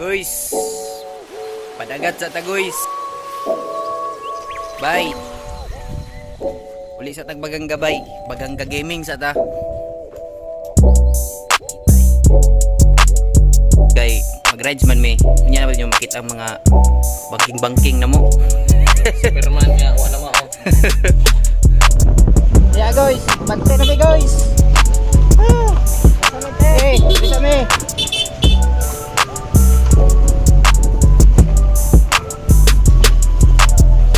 Guys, padagat sa ta, guys. Bye. Uli sa tag Baganga, bay. Baganga Gaming sa ta. Kay mag-rides man mi. Unya na ba nyo makita ang mga bangking-bangking na mo. Superman nga, wala mo ako. Yeah guys, bante na mi, guys. Ah, eh, bisa mi.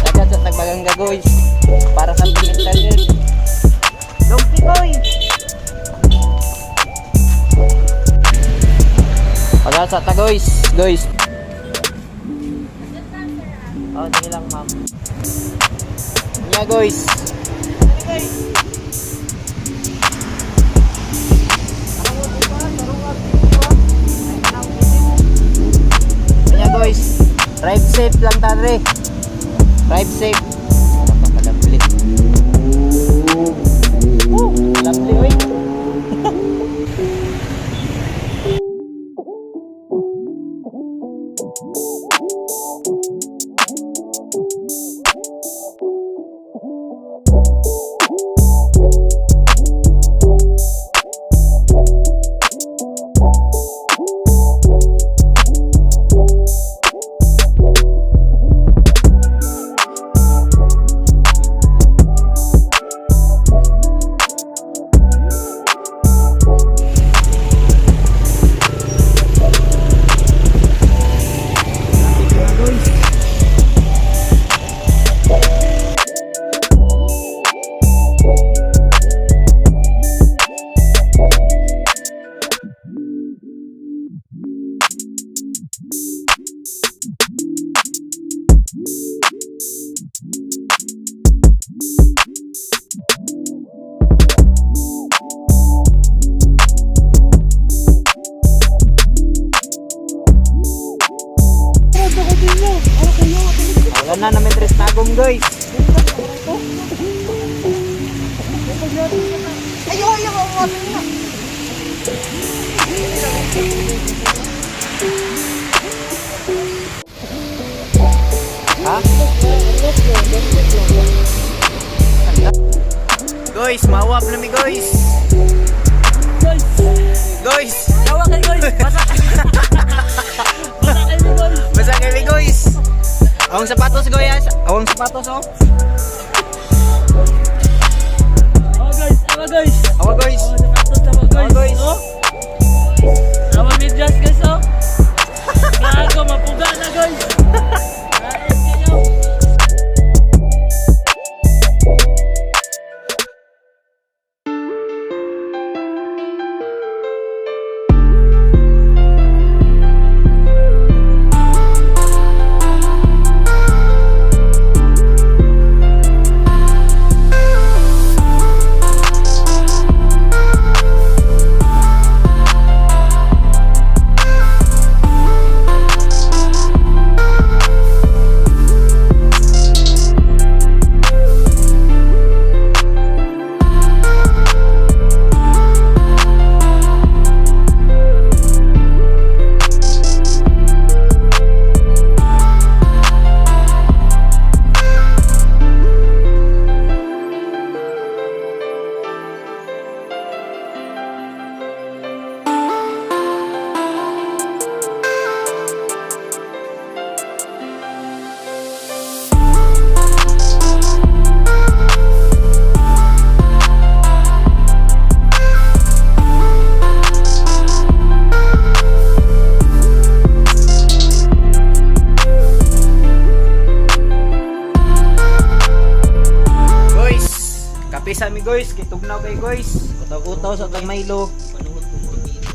Dagat sa tagbaganga, guys. Para sa mental health. Lumpy, guys. Pagasa ta, guys, guys. Oh, sige lang, ma'am. Yeah guys. Guys. Kaya guys, drive safe lang tadre. Drive safe. Napakalapli. Woo, lovely oy. Guys. Wala na namin tres tagom, guys. Ayo, ayo, ayo, ayo. Ha? Guys, mawap na mi, guys. Guys, Tawa kayo, guys! Basa! Basa kayo, guys! Basta kami, guys. Awang sapatos, guys. Awang sapatos oh. Awa guys! Awa guys! Awa guys. Awa sapatos, awa guys! Awa, guys. Oh. Awa medyas, guys, oh! Gago, mapuga na, guys! Kain kayo! Guys, kape sa mi, guys, kay tugnaw kay guys. Utaw-utaw sa tag Milo.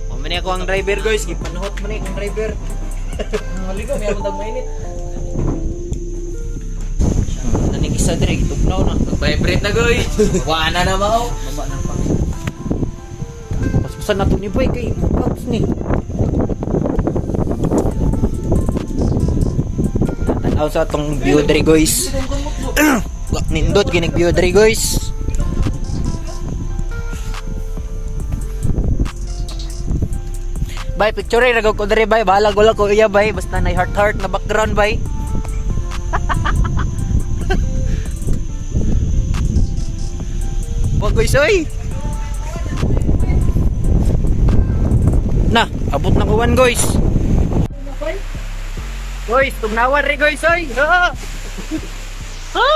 O man ako ang driver, guys, gipanuhot man ni akong driver. Maligo, may amang mainit. Nanig isa dire gitugnaw na. Vibrate na, guys! Wala na ba, oh? Baba na pa. Paspasan na to ni boy kay mukaps ni. Tanaw sa atong view diri, guys. Wa nindot ginig view diri, guys. Bay, picture ra ko diri bay, bahalag wala ko iya bay, basta nay heart heart na background bay. Wag guys, oy. Na, abot na kuwan guys. Guys, tugnawan rin guys, oy. Ha! Ha!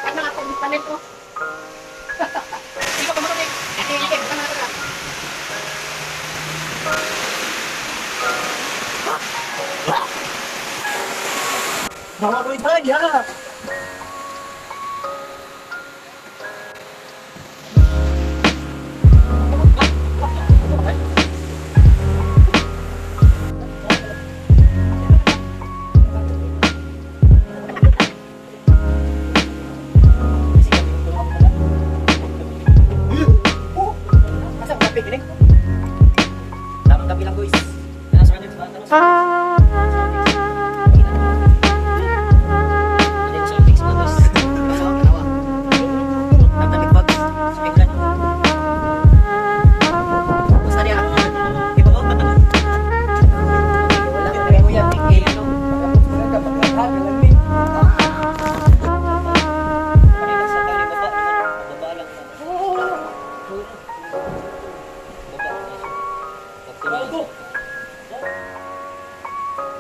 Ano ako palit ko? Hindi ko pa. Bawa ko ito, ya. Asa ang kape, gini? Tamang kape lang, guys. Nasa kanya,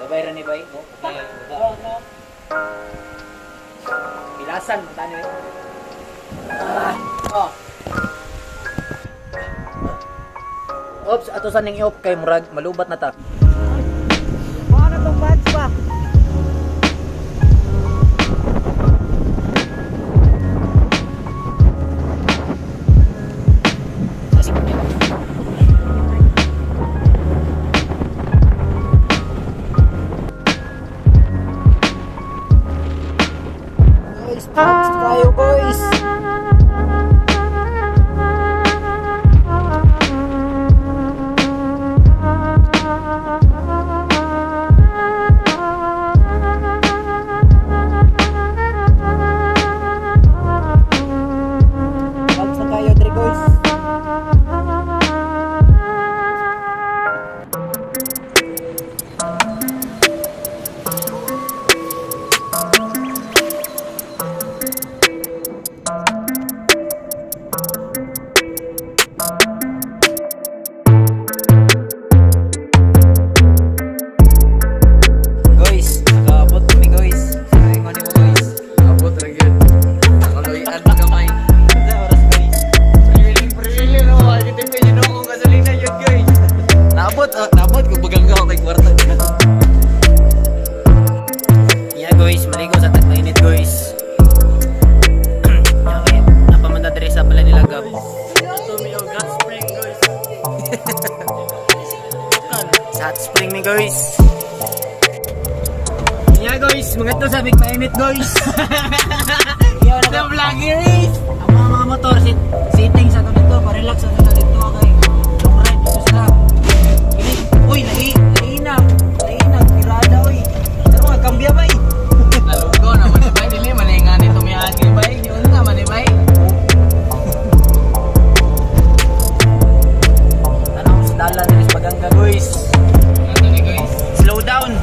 Babay ra ni bay. Baba. Pilasan man tani. Oh. Ops, ato sa ning i-off kay murag malubat na ta. Paano tong pads ba? Guys, pads tayo guys. Pads na tayo dre guys. Guys, nakaabot kami guys. Sa ingon nimo guys. Abot ra gyud. Nakaloy-an gamay. Sa oras guys. Prilin no, ay kitipin yun ako gasolina yun guys. Naabot, oh, naabot ko baganga ako kay kwarta. Yeah guys, maligo sa tag mainit guys. Okay, napamanda diri sa pala nila Gab. Ato mi og hot spring guys. Sa hot spring mi guys. Yeah guys, mga to sa big mainit guys. Yo na vloggers. Ang mga motor sit sitting sa to dito, pa-relax sa to dito kay long ride dito sila. Kini, uy, lahi, lahi na. Lahi na, tirada uy. Pero nga kambya ba eh. Nalugaw naman ni bay, dili man nga ni tumiagi bay. Yun nga man ni bay. Tanaw sa dalan diri sa Baganga guys. Ano ni guys? Slow down.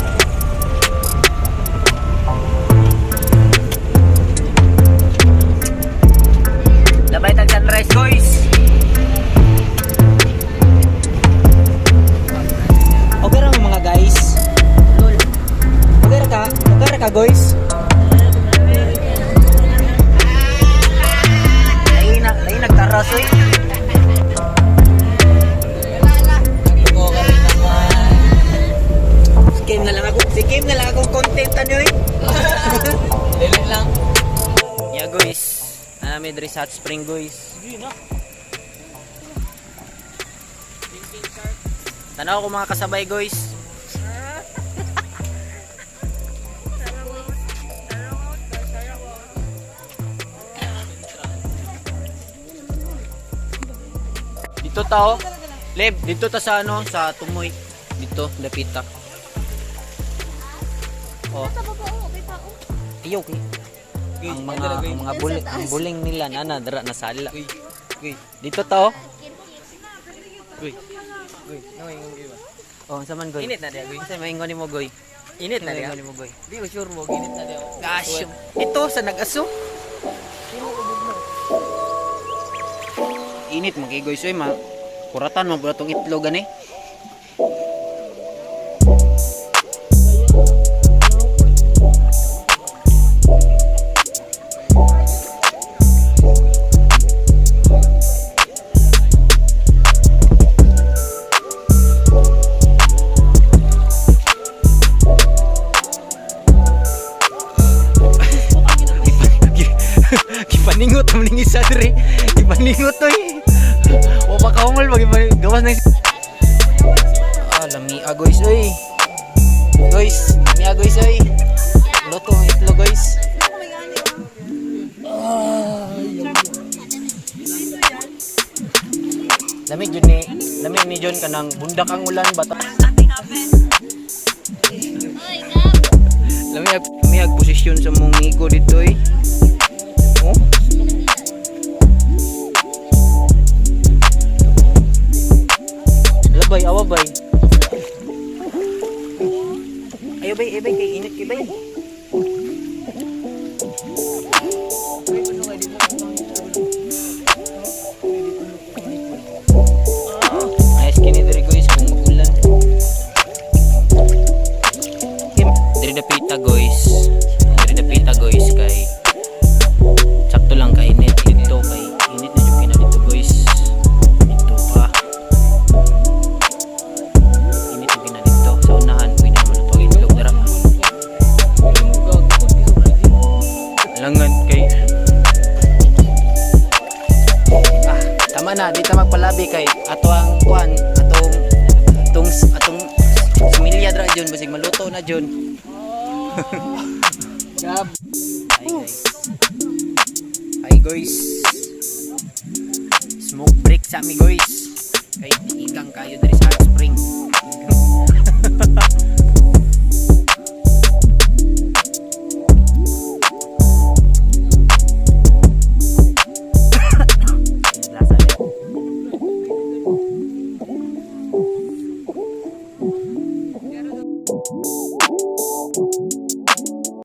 Labay tag sunrise guys. Okay ra mo mga guys. Lol. Okay ra ka? Okay ra ka guys? Lahi na, lahi nagtaras oy. Nalugaw ka rin naman. Sikim na lang ako. Sikim na lang akong content ano eh. Dili lang. Yeah guys. Nami diri sa hot spring guys. Sige na. Tanaw ko mga kasabay guys. Dito tao. Leb, dito ta sa ano, sa Tumoy. Dito, Lapita. Oh. Nasa baba oh, kay tao. Ayaw kay ang mga buling, ang buling nila nana dara na sala. Uy, uy, Dito tao. uy. Uy, no ingon gyud ba? Oh, unsa man, goy? Init na diya, goy. Unsa maingon nimo, goy? Init na diya. Maingon nimo, goy? Di ko sure mo, init na diya. Gosh, ito sa nag-aso. Init man kay, goy, soy ma. Kuratan man pud atong itlog ani. Gipaningot man ning isa diri. Gipaningot oy. Wa pa kaungol pag gawas na. Ah, lami guys oy. Guys, lami guys oy. Luto ang itlog, guys. Lamig jud ni, lamig ni John kanang bundak ang ulan bata. Oy, Gab. Lami ag posisyon sa mong migo dito eh. Oh. Labay, awa bay. Ayo bay, eh bay, kay init kay bay. Ayos kini diri, guys, kung magulan. Diri dapita, guys. Diri dapita, guys, kay sakto lang kainit dito kay init na jud kina dito, guys. Dito pa. Init na kina dito. Sa unahan pwede naman ito itlog dara. Langan kay Ah, tama na, di ta magpalabi kay ato ang kuan, atong atong atong similya dra jud basig maluto na jud. Gab. Hi guys. Hi guys. Smoke break sa mi, guys. Kay igang kayo diri sa hot spring.